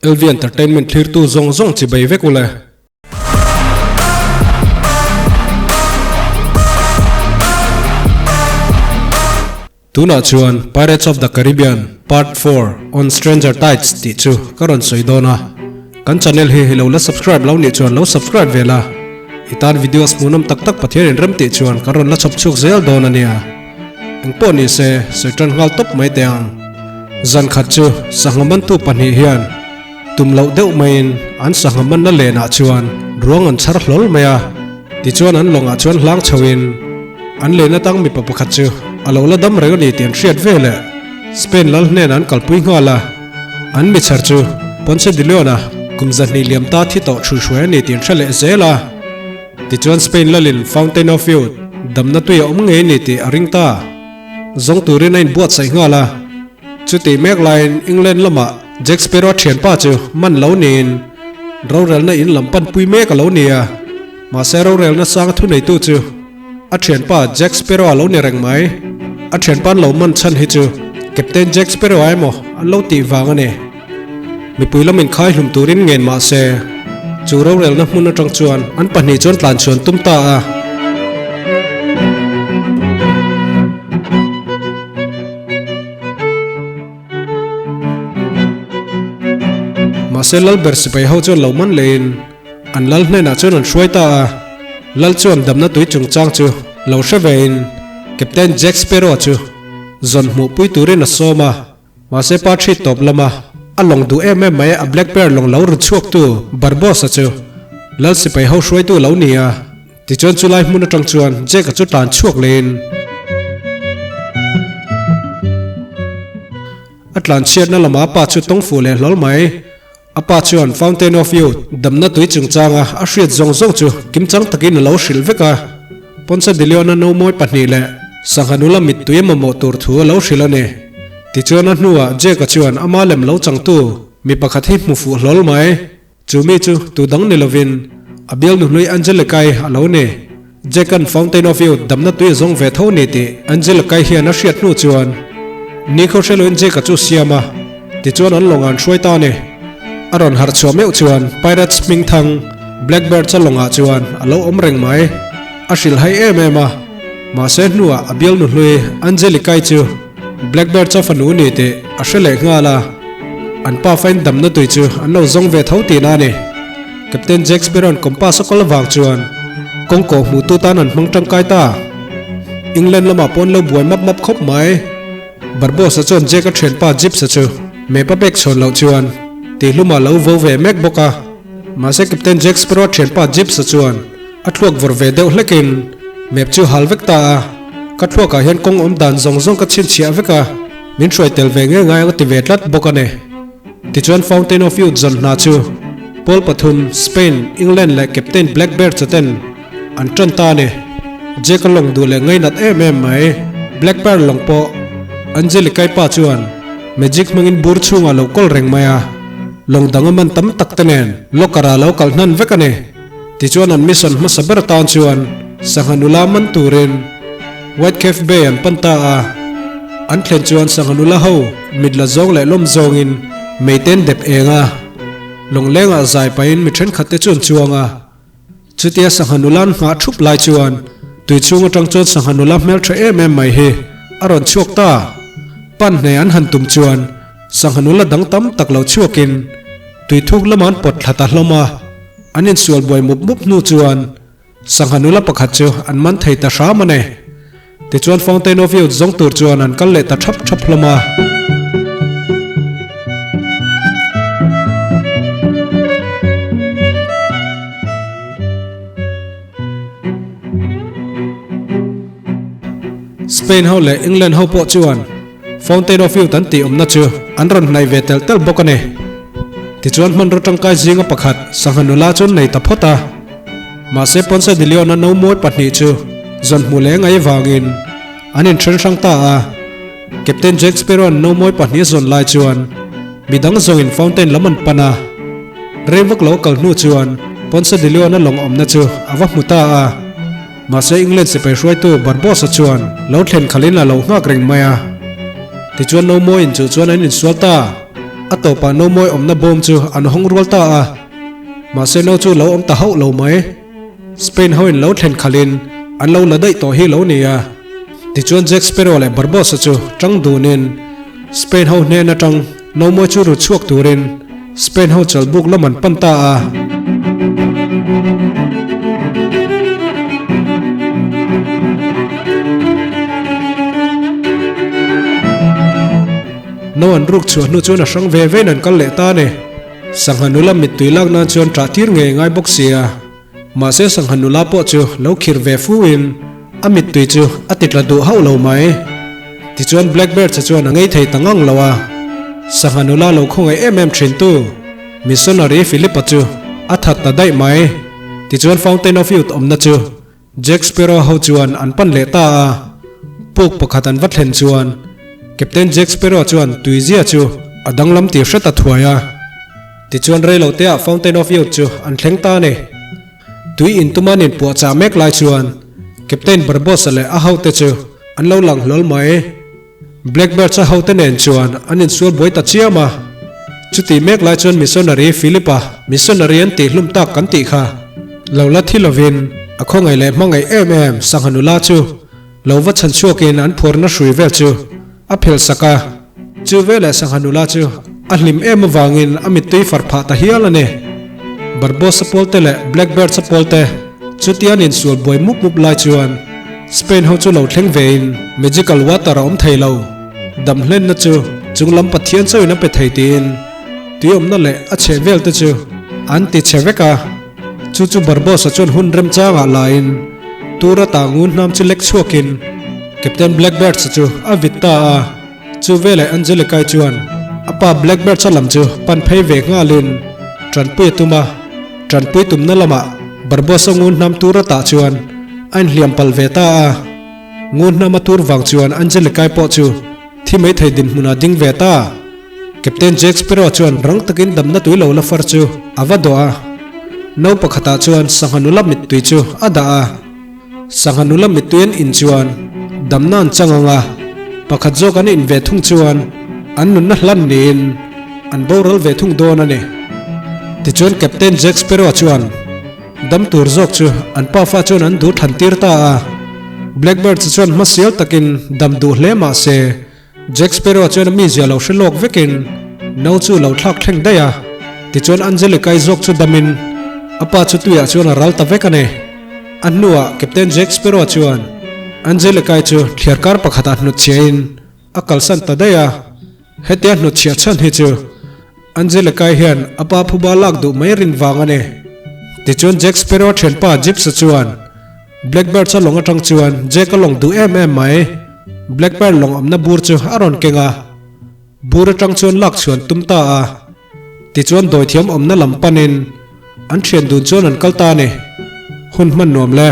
LV Entertainment thlirtu zawng zawng chibei vek ule. Tunah chuan Pirates of the Caribbean Part 4 On Stranger Tides tih chu ka rawn sawi dawn a. Kan channel hi i lo la subscribe lo nih chuan lo subscribe ve la. I tan videos hmuhnawm tak tak Pathian in rem tih chuan kan rawn la chhawp chhuak zel dawn a nia. Engpawh ni se sawi tan nghal tawp mai teh ang. Zan khat chu sangha mantu pahnih hian tum loh deuh maiin an sangha manna lenah chuan ruang an chhar hlawl mai a. Tichuan an lawngah chuan hlang chhoin an len atang mipa pakhat chu a lo la dam reng a ni tih an hriat veleh Spain lal hnenah an kalpui nghal a. An mi chhar chu Ponce de Leon-a kum 200 liam ta thi tawh chhuihhruai a ni tih an hre leh zel a. Tichuan Spain lalin Fountain of Youth damna tui a awm ngei a ni tih a ring ta. Zawng turin a inbuatsaih nghal a. Chutih mek laiin England lamah Jack Sparrow thianpa chu man lo niin rorelna in lam panpui mek a lo ni a. Mahse rorelna sang thuneitu chu a thianpa Jack Sparrow a lo ni reng mai. A thianpa an lo man chhan hi chu Captain Jack Sparrow a emaw an lo tih vang a ni. Mipui lam inkhai hlum turin ngen mahse chu rorelna hmun atang chuan an pahnih chuan tlan chhuan tum ta a. Mahse Lalber sipai ho chuan lo man lehin an lal hnenah chuan an hruai ta a. Lal chuan damna tui chungchang chu lo hre vein Captain Jack Sparrow chu zawn hmuhpui turin a sawm a. Mahse pa ṭhi tawp lama a lawng duh em em mai a Black Bear lawng lo ru chhuaktu Barbossa chu Lal sipai ho hruaitu lo ni a. Tichuan chulai hmun aṭang chuan Jack-a chu tlan chhuak lehin a tlan chhiatna lama a pa chu tawng fuh leh hlawl mai. A pa chuan Fountain of Youth damna tui chungchanga a hriat zawng zawng chu kimchang takin a lo hrilh vek a. Ponce de Leon-a nomawi pahnih leh sangha nula mittui a mamawh tur thu a lo hrilh a ni. Tichuan a hnuah Jack-a chuan ama lem lo changtu mi pakhat hi hmu fuh hlawl mai. Chu mi chu tu dang ni lovin a bialnu hlui Angelica-i a lo ni. Jack-a'n Fountain of Youth damna tui a zawng ve tho ni tih Angelica-i hian a hriat hnu chuan nikhaw hreloin Jack-a chu siam a, tichuan an lawngah an hruai ta a ni. A rawn harh chhuah meuh chuan Pirates hming thang Blackbeard-a lawngah chuan a lo awm reng mai. A hrilhhai em em a, mahse hnuah a bialnu hlui Angelica-i chu Blackbeard-a fanu ni tih a hre leh nghal a, an pa fain damna tui chu an lo zawng ve tho tihna a ni. Captain Jack Sparrow-a'n compass a kawl avang chuan kawng kawh hmuhtu tan an hmang tangkai ta. England lamah pawh an lo buai map map khawp mai. Barbossa chuan Jack-a thianpa Gyps-a chu map a pek chhawn loh chuan tihhlumah a lo vo ve mek bawk a. Mahse Captain Jack Sparrow-a thianpa Gyps-a chuan a thluak vawrh ve deuh hlekin map chu hal vek ta a. Ka thluakah hian kawng awm dan zawng zawng ka chhinchhiah vek a, min hruai tel ve ngei ngai ang a ti ve tlat bawk a ni. Tichuan Fountain of Youth zawn hna chu pawl pathum, Spain, England leh Captain Blackbeard chaten an tan ta a ni. Jack-a lawng duh leh ngainat em em mai. Blackbeard lawng pawh Angelicai pa chuan magic hmangin bur chhungah lo kawl reng mai a, lawng dang a man tam tak te nen locker ah lo kalh hnan vek a ni. Tichuan an mission hmasa ber tan chuan sangha nula man turin White Cave Bay an pan ta a, an thlen chuan sangha nula ho mit la zawng leh lawm zawngin meiten dep eng a, lawnglengah zai pahin mi thenkhat te chu an chuang a. Chutia sangha nula an nghah thup lai chuan tui chhung atang chuan sangha nula hmeltha em em mai hi a rawn chhuak ta. Pan hneh an han tum chuan sangha nula dang tam tak lo chhuakin tui thuk lamah an pawt thla ta hlawm a, an insual buai mup mup hnu chuan Sangha nula pakhat chu an man thei ta hram a ni. Tichuan Fountain of Youth zawng tur chuan an kal leh ta thap thap hlawm a. Spain ho leh England ho pawh chuan Fountain of Youth an tih awmna chu an rawn hnaih ve telh telh bawk a ni. Tichuan hmanraw tangkai zinga pakhat sangha nula chu an nei ta phawt a. Mahse Ponce de Leon-a no mawi pahnih chu zawn hmuh leh ngai vangin an inthen hrang ta a. Captain Jack Sparrow-a'n no mawi pahnih a zawn lai chuan midang zawngin fountain lam an pan a. Rei vak lo a kal hnu chuan Ponce de Leon-a lawng awmna chu a va hmu ta a. Mahse England sipai hruaitu Barbossa chuan lo thlen khalhin a lo nghak reng mai a. Tichuan no mawiin chu chuan an insual ta. A tawpah no mawi awmna bawm chu an hawng rual ta a. Mahse no chu lo awm ta hauh lo mai. Spain hoin lo thlen khalhin an lo la daih tawh hi lo ni a. Tichuan Jack Sparrow leh Barbossa chu tang dunin Spain ho hnen atang no mawi chu ru chhuak turin Spain ho chawlhbuk lam an pan ta a. No an ruk chhuah hnu chuan a hrang ve vein an kal leh ta a ni. Sangha nula mittui lak nan chuan ṭah tir ngei ngai bawk sia. Mahse sangha nula pawh chu lo khir ve fu in a mittui chu a ti tla duh hauh lo mai. Tichuan Blackbird che chuan a ngei thei ta ngang lo a. Sangha nula lo khawngaih em em thin tu Missionary Philip-a chu a that ta daih mai. Tichuan Fountain of Youth awmna chu Jack Sparrow ho chuan an pan leh ta a. Puk pakhat an va thlen chuan Captain Jack Sparrow chuan tuizia chu a danglam tih hre ta thuai a. Tichuan reiloteah Fountain of Youth chu an thleng ta a ni. Tui intuman inpuahchah mek lai chuan Captain Barbossa leh a hote chu an lo lang hlawl mai. Blackbirds-a hote nen chuan an insual buai ta chiam a. Chutih mek lai chuan Missionary Philip-a Missionary an tihhlum tak kan tih kha lo la thi lovin a khawngaih leh hmangaih em em sangha nula chu lo va chhan chhuakin an phuarna hrui vel chu a phelh sak a. Chu veleh sangha nula chu a hlim em avangin a mittui far phah ta hial a ni. Barbossa pawlte leh Blackbirds-a pawlte chutia an insual buai mup mup lai chuan Spain ho chu lo thleng vein magical water a awm thei lo. Dam hlenna chu chung lam Pathian chauhin a pe thei tiin tui awmna leh a chheh vel te chu an ti chhe vek a. Chu chu Barbossa chuan hun remchangah lain tura tah ngun hnam chu lek chhuakin Captain Blackbirds-a chu a vit ta a. Chu veleh Angelica-i chuan a pa Blackbird-a lam chu pan phei ve nghalin tanpui a tum a, tanpui tumna lamah Barbossa ngun hnam tur a tah chuan a inhliam palh ve ta a. Ngun hnam a tur vang chuan Angelica-i pawh chu thi mai thei dinhmunah ding ve ta. Captain Jack Sparrow chuan rang takin damna tui lo la far chu a va dawh a, no pakhatah chuan sangha nula mittui chu a dah a. Sangha nula mittui an in chuan damna an chang ang a, pakhat zawk an in ve thung chuan an nunna hlan niin an boral ve thung dawn a ni. Tichuan Captain Jack Sparrow chuan dam tur zawk chu an pafa chuan an duh thlan tir ta a. Blackbird chuan hmasial takin dam duh hle mah se, Jack Sparrow chuan a mizia lo hre lawk vekin no chu lo thlak thleng daih a, tichuan Angelica-i zawk chu damin a pa chu tuiah chuan a ral ta vek a ni. A hnuah Captain Jack Sparrow chuan Angelica-i chu thliarkar pakhatah hnutchhiahin a kalsan ta daih a, hetia hnutchhiah chhan hi chu Angelica-i hian a pa phuba lak duh mai rin vang a ni. Tichuan Jack Sparrow thianpa Gypsy chuan Blackbird-a lawng atang chuan Jack-a lawng duh em em mai. Blackbird lawng awmna bur chu a rawn keng a, bur atang chuan lak chhuan tum ta a. Tichuan dawithiam awmna lam panin an thian dun chuan an kal ta a ni. Hun hman nuam le.